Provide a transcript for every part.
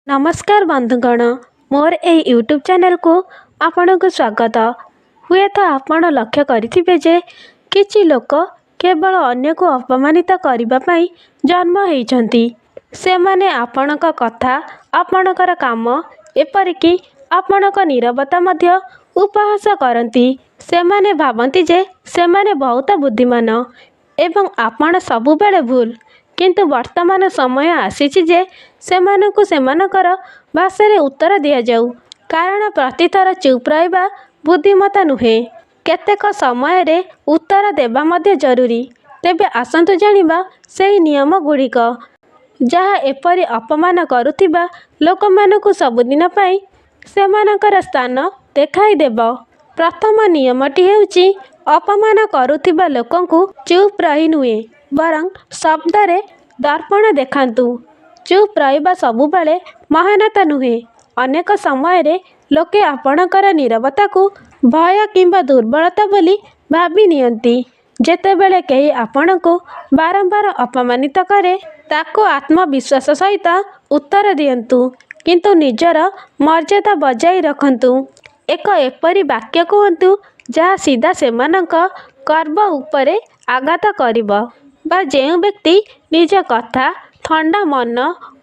ନମସ୍କାର ବନ୍ଧୁଗଣ, ମୋର ଏହି ୟୁଟ୍ୟୁବ୍ ଚ୍ୟାନେଲକୁ ଆପଣଙ୍କୁ ସ୍ୱାଗତ। ହୁଏତ ଆପଣ ଲକ୍ଷ୍ୟ କରିଥିବେ ଯେ କିଛି ଲୋକ କେବଳ ଅନ୍ୟକୁ ଅପମାନିତ କରିବା ପାଇଁ ଜନ୍ମ ହେଇଛନ୍ତି। ସେମାନେ ଆପଣଙ୍କ କଥା, ଆପଣଙ୍କର କାମ, ଏପରିକି ଆପଣଙ୍କ ନୀରବତା ମଧ୍ୟ ଉପହାସ କରନ୍ତି। ସେମାନେ ଭାବନ୍ତି ଯେ ସେମାନେ ବହୁତ ବୁଦ୍ଧିମାନ ଏବଂ ଆପଣ ସବୁବେଳେ ଭୁଲ। କିନ୍ତୁ ବର୍ତ୍ତମାନ ସମୟ ଆସିଛି ଯେ ସେମାନଙ୍କୁ ସେମାନଙ୍କର ଭାଷାରେ ଉତ୍ତର ଦିଆଯାଉ। କାରଣ ପ୍ରତିଥର ଚୁପ୍ ରହିବା ବୁଦ୍ଧିମତ୍ତା ନୁହେଁ, କେତେକ ସମୟରେ ଉତ୍ତର ଦେବା ମଧ୍ୟ ଜରୁରୀ। ତେବେ ଆସନ୍ତୁ ଜାଣିବା ସେହି ନିୟମଗୁଡ଼ିକ, ଯାହା ଏପରି ଅପମାନ କରୁଥିବା ଲୋକମାନଙ୍କୁ ସବୁଦିନ ପାଇଁ ସେମାନଙ୍କର ସ୍ଥାନ ଦେଖାଇଦେବ। ପ୍ରଥମ ନିୟମଟି ହେଉଛି ଅପମାନ କରୁଥିବା ଲୋକଙ୍କୁ ଚୁପ୍ ରହି ନୁହେଁ, ବରଂ ଶବ୍ଦରେ ଦର୍ପଣ ଦେଖାନ୍ତୁ। ଚୁପ୍ ରହିବା ସବୁବେଳେ ମହାନତା ନୁହେଁ। ଅନେକ ସମୟରେ ଲୋକେ ଆପଣଙ୍କର ନୀରବତାକୁ ଭୟ କିମ୍ବା ଦୁର୍ବଳତା ବୋଲି ଭାବି ନିଅନ୍ତି। ଯେତେବେଳେ କେହି ଆପଣଙ୍କୁ ବାରମ୍ବାର ଅପମାନିତ କରେ, ତାକୁ ଆତ୍ମବିଶ୍ୱାସ ସହିତ ଉତ୍ତର ଦିଅନ୍ତୁ, କିନ୍ତୁ ନିଜର ମର୍ଯ୍ୟାଦା ବଜାୟ ରଖନ୍ତୁ। ଏକ ଏପରି ବାକ୍ୟ କୁହନ୍ତୁ ଯାହା ସିଧା ସେମାନଙ୍କ ଗର୍ବ ଉପରେ ଆଘାତ କରିବ। ବା ଯେଉଁ ବ୍ୟକ୍ତି ନିଜ କଥା ଥଣ୍ଡା ମନ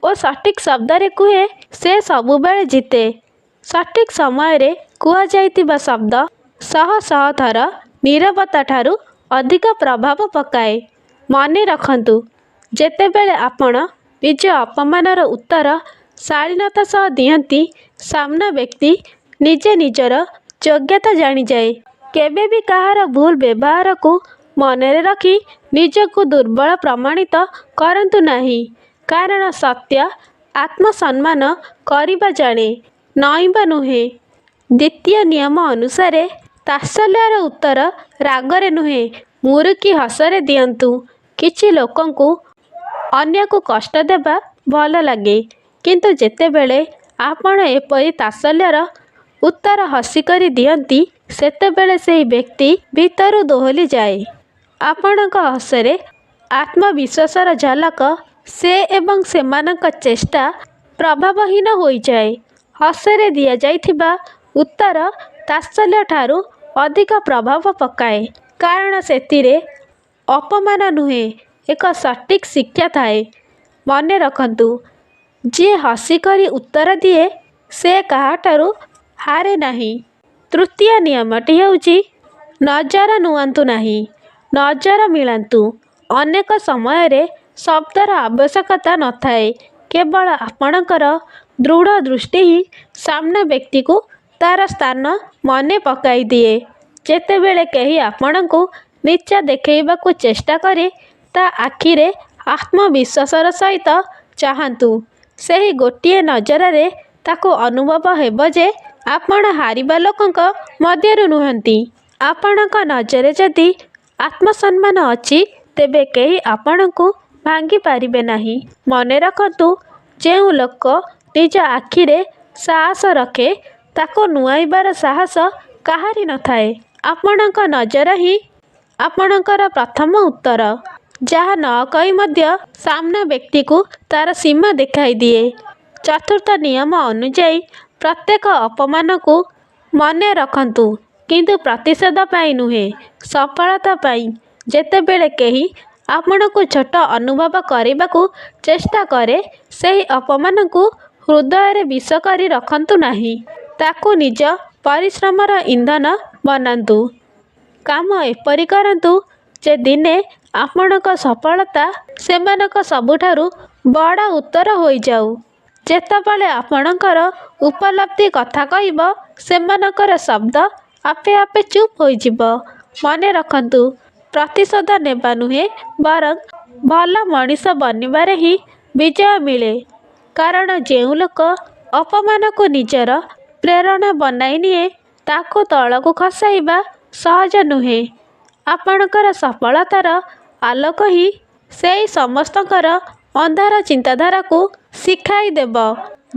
ଓ ସଠିକ୍ ଶବ୍ଦରେ କୁହେ, ସେ ସବୁବେଳେ ଜିତେ। ସଠିକ୍ ସମୟରେ କୁହାଯାଇଥିବା ଶବ୍ଦ ଶହ ଶହ ଥର ନୀରବତାଠାରୁ ଅଧିକ ପ୍ରଭାବ ପକାଏ। ମନେ ରଖନ୍ତୁ, ଯେତେବେଳେ ଆପଣ ନିଜ ଅପମାନର ଉତ୍ତର ଶାଳୀନତା ସହ ଦିଅନ୍ତି, ସାମ୍ନା ବ୍ୟକ୍ତି ନିଜେ ନିଜର ଯୋଗ୍ୟତା ଜାଣିଯାଏ। କେବେ ବି କାହାର ଭୁଲ ବ୍ୟବହାରକୁ ମନରେ ରଖି ନିଜକୁ ଦୁର୍ବଳ ପ୍ରମାଣିତ କରନ୍ତୁ ନାହିଁ। କାରଣ ସତ୍ୟ ଆତ୍ମସମ୍ମାନ କରିବା ଜାଣେ, ନଇଁବା ନୁହେଁ। ଦ୍ୱିତୀୟ ନିୟମ ଅନୁସାରେ, ତାତ୍ସଲ୍ୟର ଉତ୍ତର ରାଗରେ ନୁହେଁ, ମୁରୁକି ହସରେ ଦିଅନ୍ତୁ। କିଛି ଲୋକଙ୍କୁ ଅନ୍ୟକୁ କଷ୍ଟ ଦେବା ଭଲ ଲାଗେ, କିନ୍ତୁ ଯେତେବେଳେ ଆପଣ ଏପରି ତାତ୍ସଲ୍ୟର ଉତ୍ତର ହସିକରି ଦିଅନ୍ତି, ସେତେବେଳେ ସେହି ବ୍ୟକ୍ତି ଭିତରୁ ଦୋହଲିଯାଏ। ଆପଣଙ୍କ ହସରେ ଆତ୍ମବିଶ୍ୱାସର ଝଲକ ସେ ଏବଂ ସେମାନଙ୍କ ଚେଷ୍ଟା ପ୍ରଭାବହୀନ ହୋଇଯାଏ। ହସରେ ଦିଆଯାଇଥିବା ଉତ୍ତର ତାତ୍ସଲ୍ୟଠାରୁ ଅଧିକ ପ୍ରଭାବ ପକାଏ, କାରଣ ସେଥିରେ ଅପମାନ ନୁହେଁ, ଏକ ସଠିକ୍ ଶିକ୍ଷା ଥାଏ। ମନେ ରଖନ୍ତୁ, ଯିଏ ହସିକରି ଉତ୍ତର ଦିଏ, ସେ କାହାଠାରୁ ହାରେ ନାହିଁ। ତୃତୀୟ ନିୟମଟି ହେଉଛି ନଜର ନୁଆଁନ୍ତୁ ନାହିଁ, ନଜର ମିଳାନ୍ତୁ। ଅନେକ ସମୟରେ ଶବ୍ଦର ଆବଶ୍ୟକତା ନଥାଏ, କେବଳ ଆପଣଙ୍କର ଦୃଢ଼ ଦୃଷ୍ଟି ହିଁ ସାମ୍ନା ବ୍ୟକ୍ତିକୁ ତା'ର ସ୍ଥାନ ମନେ ପକାଇଦିଏ। ଯେତେବେଳେ କେହି ଆପଣଙ୍କୁ ନୀଚା ଦେଖାଇବାକୁ ଚେଷ୍ଟା କରେ, ତା' ଆଖିରେ ଆତ୍ମବିଶ୍ୱାସର ସହିତ ଚାହାଁନ୍ତୁ। ସେହି ଗୋଟିଏ ନଜରରେ ତାକୁ ଅନୁଭବ ହେବ ଯେ ଆପଣ ହାରିବା ଲୋକଙ୍କ ମଧ୍ୟରୁ ନୁହଁନ୍ତି। ଆପଣଙ୍କ ନଜରରେ ଯଦି ଆତ୍ମସମ୍ମାନ ଅଛି, ତେବେ କେହି ଆପଣଙ୍କୁ ଭାଙ୍ଗି ପାରିବେ ନାହିଁ। ମନେ ରଖନ୍ତୁ, ଯେଉଁ ଲୋକ ନିଜ ଆଖିରେ ସାହସ ରଖେ, ତାକୁ ନୁଆଁଇବାର ସାହସ କାହାରି ନଥାଏ। ଆପଣଙ୍କ ନଜର ହିଁ ଆପଣଙ୍କର ପ୍ରଥମ ଉତ୍ତର, ଯାହା ନ କହି ମଧ୍ୟ ସାମ୍ନା ବ୍ୟକ୍ତିକୁ ତା'ର ସୀମା ଦେଖାଇଦିଏ। ଚତୁର୍ଥ ନିୟମ ଅନୁଯାୟୀ, ପ୍ରତ୍ୟେକ ଅପମାନକୁ ମନେ ରଖନ୍ତୁ, କିନ୍ତୁ ପ୍ରତିଶୋଧ ପାଇଁ ନୁହେଁ, ସଫଳତା ପାଇଁ। ଯେତେବେଳେ କେହି ଆପଣଙ୍କୁ ଛୋଟ ଅନୁଭବ କରାଇବାକୁ ଚେଷ୍ଟା କରେ, ସେହି ଅପମାନକୁ ହୃଦୟରେ ବିଷ କରି ରଖନ୍ତୁ ନାହିଁ। ତାକୁ ନିଜ ପରିଶ୍ରମର ଇନ୍ଧନ ବନାନ୍ତୁ। କାମ ଏପରି କରନ୍ତୁ ଯେ ଦିନେ ଆପଣଙ୍କ ସଫଳତା ସେମାନଙ୍କ ସବୁଠାରୁ ବଡ଼ ଉତ୍ତର ହୋଇଯାଉ। ଯେତେବେଳେ ଆପଣଙ୍କର ଉପଲବ୍ଧି କଥା କହିବ, ସେମାନଙ୍କର ଶବ୍ଦ ଆପେ ଆପେ ଚୁପ୍ ହୋଇଯିବ। ମନେ ରଖନ୍ତୁ, ପ୍ରତିଶୋଧ ନେବା ନୁହେଁ, ବରଂ ଭଲ ମଣିଷ ବନିବାରେ ହିଁ ବିଜୟ ମିଳେ। କାରଣ ଯେଉଁ ଲୋକ ଅପମାନକୁ ନିଜର ପ୍ରେରଣା ବନାଇ ନିଏ, ତାକୁ ତଳକୁ ଖସାଇବା ସହଜ ନୁହେଁ। ଆପଣଙ୍କର ସଫଳତାର ଆଲୋକ ହିଁ ସେହି ସମସ୍ତଙ୍କର ଅନ୍ଧାର ଚିନ୍ତାଧାରାକୁ ଶିଖାଇଦେବ,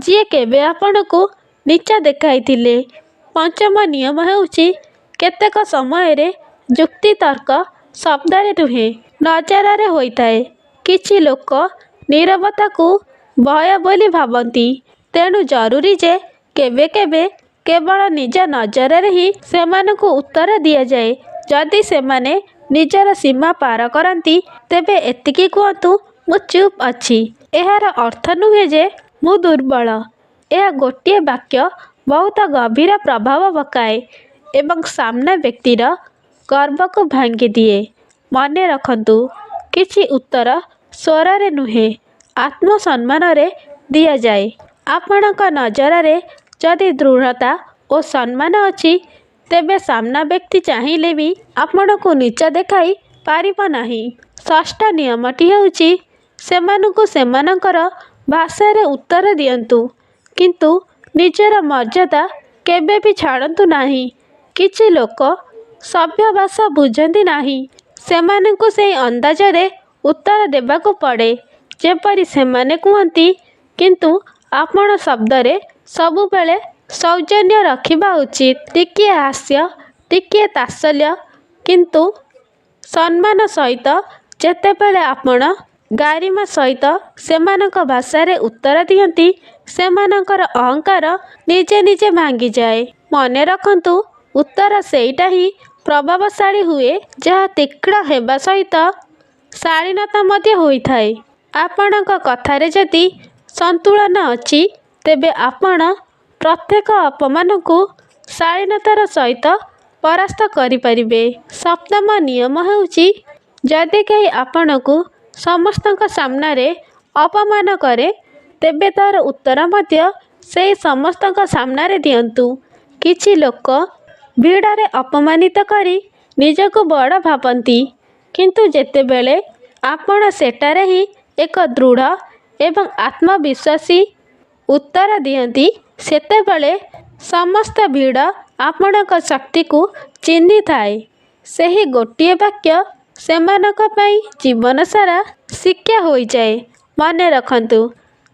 ଯିଏ କେବେ ଆପଣଙ୍କୁ ନୀଚା ଦେଖାଇଥିଲେ। ପଞ୍ଚମ ନିୟମ ହେଉଛି କେତେକ ସମୟରେ ଯୁକ୍ତିତର୍କ ଶବ୍ଦରେ ନୁହେଁ, ନଜରରେ ହୋଇଥାଏ। କିଛି ଲୋକ ନୀରବତାକୁ ଭୟ ବୋଲି ଭାବନ୍ତି, ତେଣୁ ଜରୁରୀ ଯେ କେବେ କେବେ କେବଳ ନିଜ ନଜରରେ ହିଁ ସେମାନଙ୍କୁ ଉତ୍ତର ଦିଆଯାଏ। ଯଦି ସେମାନେ ନିଜର ସୀମା ପାର କରନ୍ତି, ତେବେ ଏତିକି କୁହନ୍ତୁ, ମୁଁ ଚୁପ୍ ଅଛି। ଏହାର ଅର୍ଥ ନୁହେଁ ଯେ ମୁଁ ଦୁର୍ବଳ। ଏହା ଗୋଟିଏ ବାକ୍ୟ ବହୁତ ଗଭୀର ପ୍ରଭାବ ପକାଏ ଏବଂ ସାମ୍ନା ବ୍ୟକ୍ତିର ଗର୍ବକୁ ଭାଙ୍ଗିଦିଏ। ମନେରଖନ୍ତୁ, କିଛି ଉତ୍ତର ସ୍ୱରରେ ନୁହେଁ, ଆତ୍ମସମ୍ମାନରେ ଦିଆଯାଏ। ଆପଣଙ୍କ ନଜରରେ ଯଦି ଦୃଢ଼ତା ଓ ସମ୍ମାନ ଅଛି, ତେବେ ସାମ୍ନା ବ୍ୟକ୍ତି ଚାହିଁଲେ ବି ଆପଣଙ୍କୁ ନୀଚ ଦେଖାଇ ପାରିବ ନାହିଁ। ଷଷ୍ଠ ନିୟମଟି ହେଉଛି, ସେମାନଙ୍କୁ ସେମାନଙ୍କର ଭାଷାରେ ଉତ୍ତର ଦିଅନ୍ତୁ, କିନ୍ତୁ ନିଜର ମର୍ଯ୍ୟାଦା କେବେବି ଛାଡ଼ନ୍ତୁ ନାହିଁ। କିଛି ଲୋକ ସଭ୍ୟ ଭାଷା ବୁଝନ୍ତି ନାହିଁ। ସେମାନଙ୍କୁ ସେହି ଅନ୍ଦାଜରେ ଉତ୍ତର ଦେବାକୁ ପଡ଼େ, ଯେପରି ସେମାନେ କୁହନ୍ତି। କିନ୍ତୁ ଆପଣ ଶବ୍ଦରେ ସବୁବେଳେ ସୌଜନ୍ୟ ରଖିବା ଉଚିତ। ଟିକିଏ ହାସ୍ୟ, ଟିକିଏ ତାତ୍ସଲ୍ୟ, କିନ୍ତୁ ସମ୍ମାନ ସହିତ। ଯେତେବେଳେ ଆପଣ ଗାରିମା ସହିତ ସେମାନଙ୍କ ଭାଷାରେ ଉତ୍ତର ଦିଅନ୍ତି, ସେମାନଙ୍କର ଅହଙ୍କାର ନିଜେ ନିଜେ ଭାଙ୍ଗିଯାଏ। ମନେରଖନ୍ତୁ, ଉତ୍ତର ସେଇଟା ହିଁ ପ୍ରଭାବଶାଳୀ ହୁଏ, ଯାହା ତୀକ୍ଷ୍ଣ ହେବା ସହିତ ଶାଳୀନତା ମଧ୍ୟ ହୋଇଥାଏ। ଆପଣଙ୍କ କଥାରେ ଯଦି ସନ୍ତୁଳନ ଅଛି, ତେବେ ଆପଣ ପ୍ରତ୍ୟେକ ଅପମାନକୁ ଶାଳୀନତାର ସହିତ ପରାସ୍ତ କରିପାରିବେ। ସପ୍ତମ ନିୟମ ହେଉଛି, ଯଦି କେହି ଆପଣଙ୍କୁ ସମସ୍ତଙ୍କ ସାମ୍ନାରେ ଅପମାନ କରେ, ତେବେ ତା'ର ଉତ୍ତର ମଧ୍ୟ ସେହି ସମସ୍ତଙ୍କ ସାମ୍ନାରେ ଦିଅନ୍ତୁ। କିଛି ଲୋକ ଭିଡ଼ରେ ଅପମାନିତ କରି ନିଜକୁ ବଡ଼ ଭାବନ୍ତି। କିନ୍ତୁ ଯେତେବେଳେ ଆପଣ ସେଠାରେ ହିଁ ଏକ ଦୃଢ଼ ଏବଂ ଆତ୍ମବିଶ୍ୱାସୀ ଉତ୍ତର ଦିଅନ୍ତି, ସେତେବେଳେ ସମସ୍ତ ଭିଡ଼ ଆପଣଙ୍କ ଶକ୍ତିକୁ ଚିହ୍ନିଥାଏ। ସେହି ଗୋଟିଏ ବାକ୍ୟ ସେମାନଙ୍କ ପାଇଁ ଜୀବନସାରା ଶିକ୍ଷା ହୋଇଯାଏ। ମନେରଖନ୍ତୁ,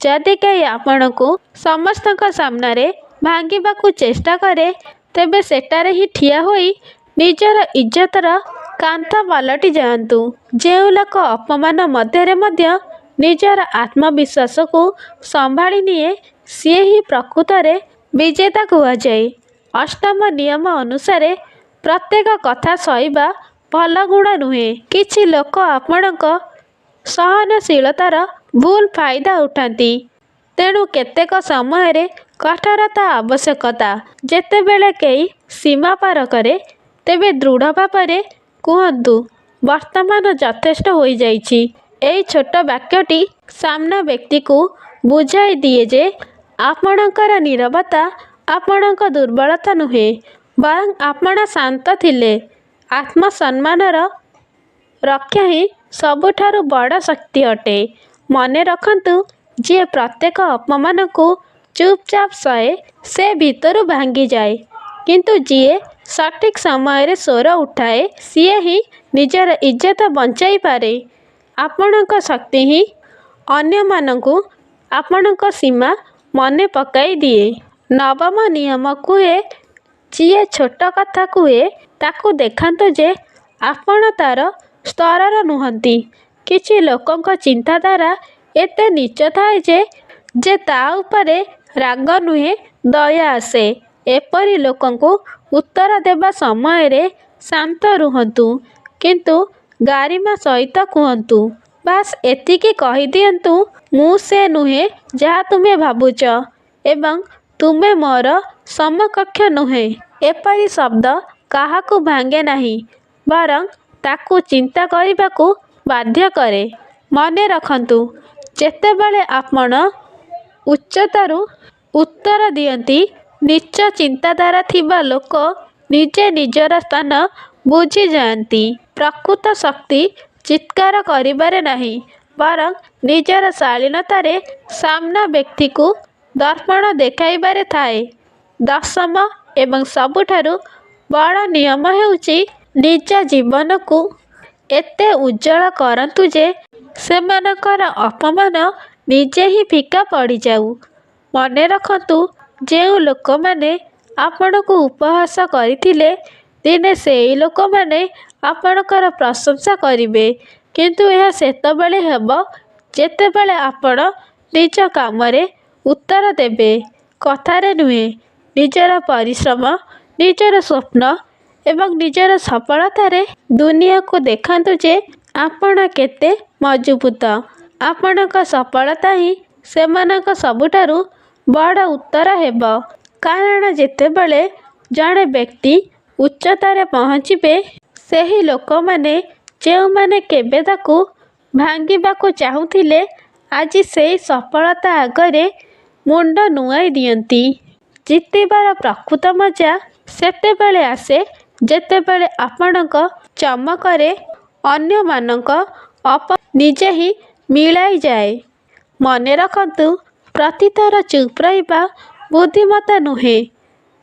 ଯଦି କେହି ଆପଣଙ୍କୁ ସମସ୍ତଙ୍କ ସାମ୍ନାରେ ଭାଙ୍ଗିବାକୁ ଚେଷ୍ଟା କରେ, ତେବେ ସେଠାରେ ହିଁ ଠିଆ ହୋଇ ନିଜର ଇଜ୍ଜତର କାନ୍ଥ ପାଲଟି ଯାଆନ୍ତୁ। ଯେଉଁ ଲୋକ ଅପମାନ ମଧ୍ୟରେ ମଧ୍ୟ ନିଜର ଆତ୍ମବିଶ୍ୱାସକୁ ସମ୍ଭାଳି ନିଏ, ସିଏ ହିଁ ପ୍ରକୃତରେ ବିଜେତା କୁହାଯାଏ। ଅଷ୍ଟମ ନିୟମ ଅନୁସାରେ, ପ୍ରତ୍ୟେକ କଥା ସହିବା ଭଲ ଗୁଣ ନୁହେଁ। କିଛି ଲୋକ ଆପଣଙ୍କ ସହନଶୀଳତାର ଭୁଲ ଫାଇଦା ଉଠାନ୍ତି। ତେଣୁ କେତେକ ସମୟରେ କଠୋରତା ଆବଶ୍ୟକତା। ଯେତେବେଳେ କେହି ସୀମା ପାର କରେ, ତେବେ ଦୃଢ଼ ଭାବରେ କୁହନ୍ତୁ, ବର୍ତ୍ତମାନ ଯଥେଷ୍ଟ ହୋଇଯାଇଛି। ଏହି ଛୋଟ ବାକ୍ୟଟି ସାମ୍ନା ବ୍ୟକ୍ତିକୁ ବୁଝାଇ ଦିଏ ଯେ ଆପଣଙ୍କର ନୀରବତା ଆପଣଙ୍କ ଦୁର୍ବଳତା ନୁହେଁ, ବରଂ ଆପଣ ଶାନ୍ତ ଥିଲେ ଆତ୍ମସମ୍ମାନର ରକ୍ଷା ହିଁ ସବୁଠାରୁ ବଡ଼ ଶକ୍ତି ଅଟେ। ମନେରଖନ୍ତୁ, ଯିଏ ପ୍ରତ୍ୟେକ ଅପମାନକୁ ଚୁପଚାପ ସହେ, ସେ ଭିତରୁ ଭାଙ୍ଗିଯାଏ। କିନ୍ତୁ ଯିଏ ସଠିକ୍ ସମୟରେ ସ୍ୱର ଉଠାଏ, ସିଏ ହିଁ ନିଜର ଇଜ୍ଜତ ବଞ୍ଚାଇପାରେ। ଆପଣଙ୍କ ଶକ୍ତି ହିଁ ଅନ୍ୟମାନଙ୍କୁ ଆପଣଙ୍କ ସୀମା ମନେ ପକାଇଦିଏ। ନବମ ନିୟମ କୁହେ, ଯିଏ ଛୋଟ କଥା କୁହେ, ତାକୁ ଦେଖାନ୍ତୁ ଯେ ଆପଣ ତା'ର ସ୍ତରର ନୁହଁନ୍ତି। କିଛି ଲୋକଙ୍କ ଚିନ୍ତାଧାରା ଏତେ ନୀଚ ଥାଏ ଯେ ତା' ଉପରେ ରାଗ ନୁହେଁ, ଦୟା ଆସେ। ଏପରି ଲୋକଙ୍କୁ ଉତ୍ତର ଦେବା ସମୟରେ ଶାନ୍ତ ରୁହନ୍ତୁ, କିନ୍ତୁ ଗାରିମା ସହିତ କୁହନ୍ତୁ। ବାସ୍ ଏତିକି କହିଦିଅନ୍ତୁ, ମୁଁ ସେ ନୁହେଁ ଯାହା ତୁମେ ଭାବୁଛ, ଏବଂ ତୁମେ ମୋର ସମକକ୍ଷ ନୁହେଁ। ଏପରି ଶବ୍ଦ କାହାକୁ ଭାଙ୍ଗେ ନାହିଁ, ବରଂ ତାକୁ ଚିନ୍ତା କରିବାକୁ ବାଧ୍ୟ କରେ। ମନେରଖନ୍ତୁ, ଯେତେବେଳେ ଆପଣ ଉଚ୍ଚତାରୁ ଉତ୍ତର ଦିଅନ୍ତି, ନୀଚ ଚିନ୍ତାଧାରା ଥିବା ଲୋକ ନିଜେ ନିଜର ସ୍ଥାନ ବୁଝିଯାଆନ୍ତି। ପ୍ରକୃତ ଶକ୍ତି ଚିତ୍କାର କରିବାରେ ନାହିଁ, ବରଂ ନିଜର ଶାଳୀନତାରେ ସାମ୍ନା ବ୍ୟକ୍ତିକୁ ଦର୍ପଣ ଦେଖାଇବାରେ ଥାଏ। ଦଶମ ଏବଂ ସବୁଠାରୁ ବଡ଼ ନିୟମ ହେଉଛି, ନିଜ ଜୀବନକୁ ଏତେ ଉଜ୍ଜ୍ୱଳ କରନ୍ତୁ ଯେ ସେମାନଙ୍କର ଅପମାନ ନିଜେ ହିଁ ଫିକା ପଡ଼ିଯାଉ। ମନେରଖନ୍ତୁ, ଯେଉଁ ଲୋକମାନେ ଆପଣଙ୍କୁ ଉପହାସ କରିଥିଲେ, ଦିନେ ସେହି ଲୋକମାନେ ଆପଣଙ୍କର ପ୍ରଶଂସା କରିବେ। କିନ୍ତୁ ଏହା ସେତେବେଳେ ହେବ, ଯେତେବେଳେ ଆପଣ ନିଜ କାମରେ ଉତ୍ତର ଦେବେ, କଥାରେ ନୁହେଁ। ନିଜର ପରିଶ୍ରମ, ନିଜର ସ୍ୱପ୍ନ ଏବଂ ନିଜର ସଫଳତାରେ ଦୁନିଆକୁ ଦେଖାନ୍ତୁ ଯେ ଆପଣ କେତେ ମଜବୁତ। ଆପଣଙ୍କ ସଫଳତା ହିଁ ସେମାନଙ୍କ ସବୁଠାରୁ ବଡ଼ ଉତ୍ତର ହେବ। କାରଣ ଯେତେବେଳେ ଜଣେ ବ୍ୟକ୍ତି ଉଚ୍ଚତାରେ ପହଞ୍ଚିବେ, ସେହି ଲୋକମାନେ ଯେଉଁମାନେ କେବେ ତାକୁ ଭାଙ୍ଗିବାକୁ ଚାହୁଁଥିଲେ, ଆଜି ସେହି ସଫଳତା ଆଗରେ ମୁଣ୍ଡ ନୁଆଁଇ ଦିଅନ୍ତି। ଜିତିବାର ପ୍ରକୃତ ମଜା ସେତେବେଳେ ଆସେ, ଯେତେବେଳେ ଆପଣଙ୍କ ଚମକରେ ଅନ୍ୟମାନଙ୍କ ଅପମାନ ନିଜେ ହିଁ ମିଳାଇଯାଏ। ମନେରଖନ୍ତୁ, ପ୍ରତିଥର ଚୁପ୍ ରହିବା ବୁଦ୍ଧିମତ୍ତା ନୁହେଁ।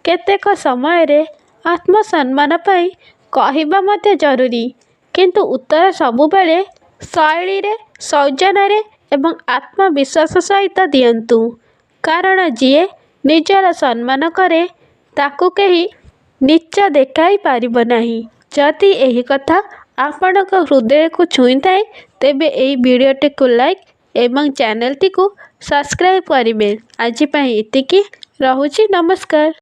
କେତେକ ସମୟରେ ଆତ୍ମସମ୍ମାନ ପାଇଁ କହିବା ମଧ୍ୟ ଜରୁରୀ। କିନ୍ତୁ ଉତ୍ତର ସବୁବେଳେ ଶୈଳୀରେ, ସୌଜନ୍ୟରେ ଏବଂ ଆତ୍ମବିଶ୍ୱାସ ସହିତ ଦିଅନ୍ତୁ। କାରଣ ଯିଏ ନିଜର ସମ୍ମାନ କରେ, ତାକୁ କେହି ନୀଚ ଦେଖାଇ ପାରିବ ନାହିଁ। ଯଦି ଏହି କଥା ଆପଣଙ୍କ ହୃଦୟକୁ ଛୁଇଁଥାଏ, ତେବେ ଏହି ଭିଡିଓଟିକୁ ଲାଇକ୍ ଏବଂ ଚ୍ୟାନେଲଟିକୁ ସବସ୍କ୍ରାଇବ୍ କରିବେ। ଆଜି ପାଇଁ ଏତିକି ରହୁଛି, ନମସ୍କାର।